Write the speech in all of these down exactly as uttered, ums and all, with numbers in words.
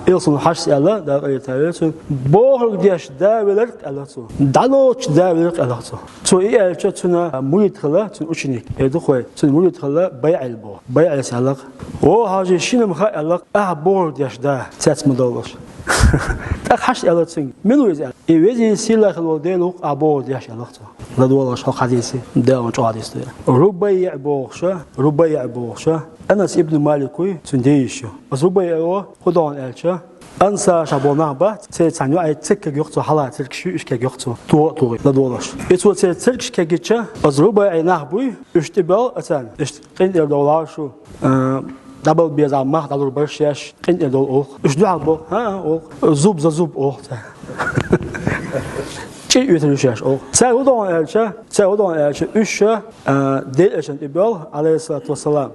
Илсун хьашт аьлла, Дала къайле царна цуьнан, бохург деш да велар аьлла цо. ДӀалоцуш да велар аьлла цо. Цо и аьлча, цуьнан мурид хилла, цуьнан ученик, э, духой, цуьнан мурид хилла БайӀа боху. БайӀас аьлла: «О, хьажий, шина-м хаьа, аьлла, ахь бохург деш да, цец ма доллуш». ТӀаккха хьашт аьлла цуьнга: «Мила ву иза?» И везий, сийлахь волу Дела ву-кх ахь бохург деш, аьлла цо. ЛадогӀалаш хьо хьадийци, Дала чӀогӀа дийцина. РубайӀа бохуша, РубайӀа бохуша, Анас ибн Малик вуй, цуьнан ден йиша ю. Аса РубайӀа хӀун до аьлча, ансараш боху нах бац, церан цхьана йоӀе церг кегйо-кх цо, хьалха цергаш ю, уьш кегйо-кх цо, тугӀа а тугӀий, ладогӀалаш. И цо церан цергаш кегйича, аса РубайӀин нах буй, уьш тӀебоьлху царна, иштта къинтӀера довлахь шу, а, дӀабала беза мах дӀалур бара шаьш, къинтӀера довла олу-кх. Уьш дуьхьал боху, хӀан, олу-кх, зуб за зуб олу-кх цара. ЧӀир оьцур ю шаьш олу-кх. Цара хӀун до аьлча, цара хӀун до аьлча, уьш, а, Делан Элчанна тӀебоьлху, Ӏалайхиссалату вассалам.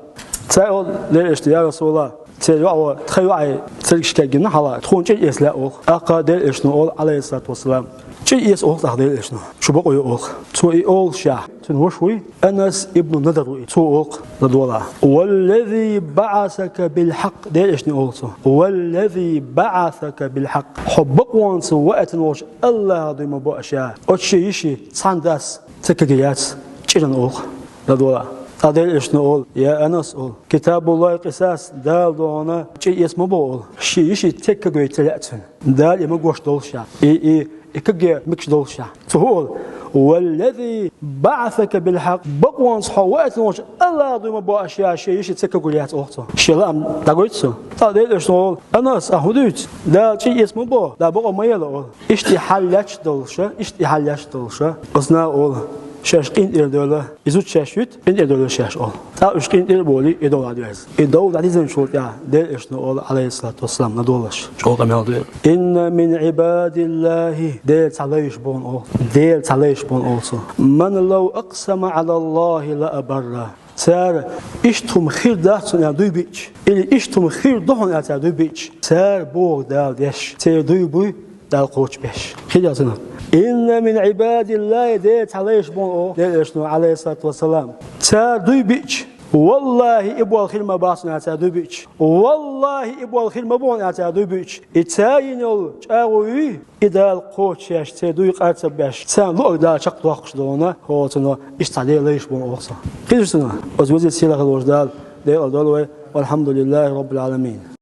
Цара олу Делан Элчанна: «Я Расулаллах, церан йоӀо, тхан йоӀе цергаш кегйина хьалха, тхуна чӀир эца лаьа», олу-кх. ТӀаккха Делан Элчано олу, Ӏалайхиссалату вассалам: «ЧӀир эца», олу-кх тӀаккха Делан Элчано. Шу бакъо йо олу-кх. Цо и олушехь, цуьнан ваша вуй, Анас ибн Надар ву и. Цо олу-кх, ладогӀалахь: «Валлази баӀасака билхьакъ», Делан Элчано олу цо. «Валлази баӀасака билхьакъ». Хьо бакъонца ваийтина волчу АллахӀах дуй ма бо аша. Оцу шен йишин цхьана дас ца кегий яц чӀиран, олу-кх, ладогӀалахь. ТӀаккха Делан Элчано олу: «Я Анас, олу, китабуллахӀи къисас, Дала дуьхьал чӀир эца ма бо, олу, шен йишин церг кегой ца лаьа цуьнан. Дала и магош доллушехь, и, и, и кеге мегаш доллушехь». Цо хӀун олу? «Валлази баӀасака билхьакъ», бакъонца хьо ваийтина волчу АллахӀах дуй ма бо аша, шен йишин церг кегор яц, олу-кх цо. Шен лаам дӀагойту цо. ТӀаккха Делан Элчано олу: «Анас, ахь хӀун дуьйцу? Дала чӀир эца ма бо, Дала бакъо ма елла», олу. Иштта и хьал лаьтташ долуша, иштта и хьал лаьтташ долуша, оцу наха олу: «Шаьш къинтӀера девлла, и зуда шаьш юьту, къинтӀера девлла шаьш», олу. ТӀаккха уьш къинтӀера а болий, и дов дӀадоьрзу. И дов дӀадизначул тӀаьхьа Делан Элчано олу, Ӏалайхиссалату вассалам, ладогӀалаш, чӀогӀа къамел ду: «Инна мин ӀибадиллахӀи», Делан цхьа лайш бу хьуна, олу. Делан цхьа лайш бу хьуна, олу цо. «Ман лав акъсама ӀалаллахӀи ла абарра». Цара иштта хӀума хир дац хьуна аьлла дуй биъча, или иштта хӀума хир ду хьуна аьлла цара дуй биъча, цара бохург Дала деш, церан дуй буй Дала кхочушбеш. Хир яц хьуна. «Инна мин ӀибадиллахӀи», Делан цхьа лайш бу хьуна, олу Делан Элчано, Ӏалайхиссалату вассалам. Цара дуй биъча, «ВаллахӀи, и болу хир ма бац хьуна», аьлла цара дуй биъча. «ВаллахӀи, и болу хир ма бу хьуна», аьлла цара дуй биъча. И цара йина йолу чӀагӀо юй, и Дала кхочушъеш, церан дуй къарцабеш, царна луъург Дала чекхдоккхуш долу хьуна, хӀокхуьнца иштта цхьа Делан лайш бу хьуна, олу цо. Хезаш ду хьуна, оцу везачу сийлахь волчу Дала декъала дойла вай. ВалхьамдулиллахӀи Роббил Ӏаламин.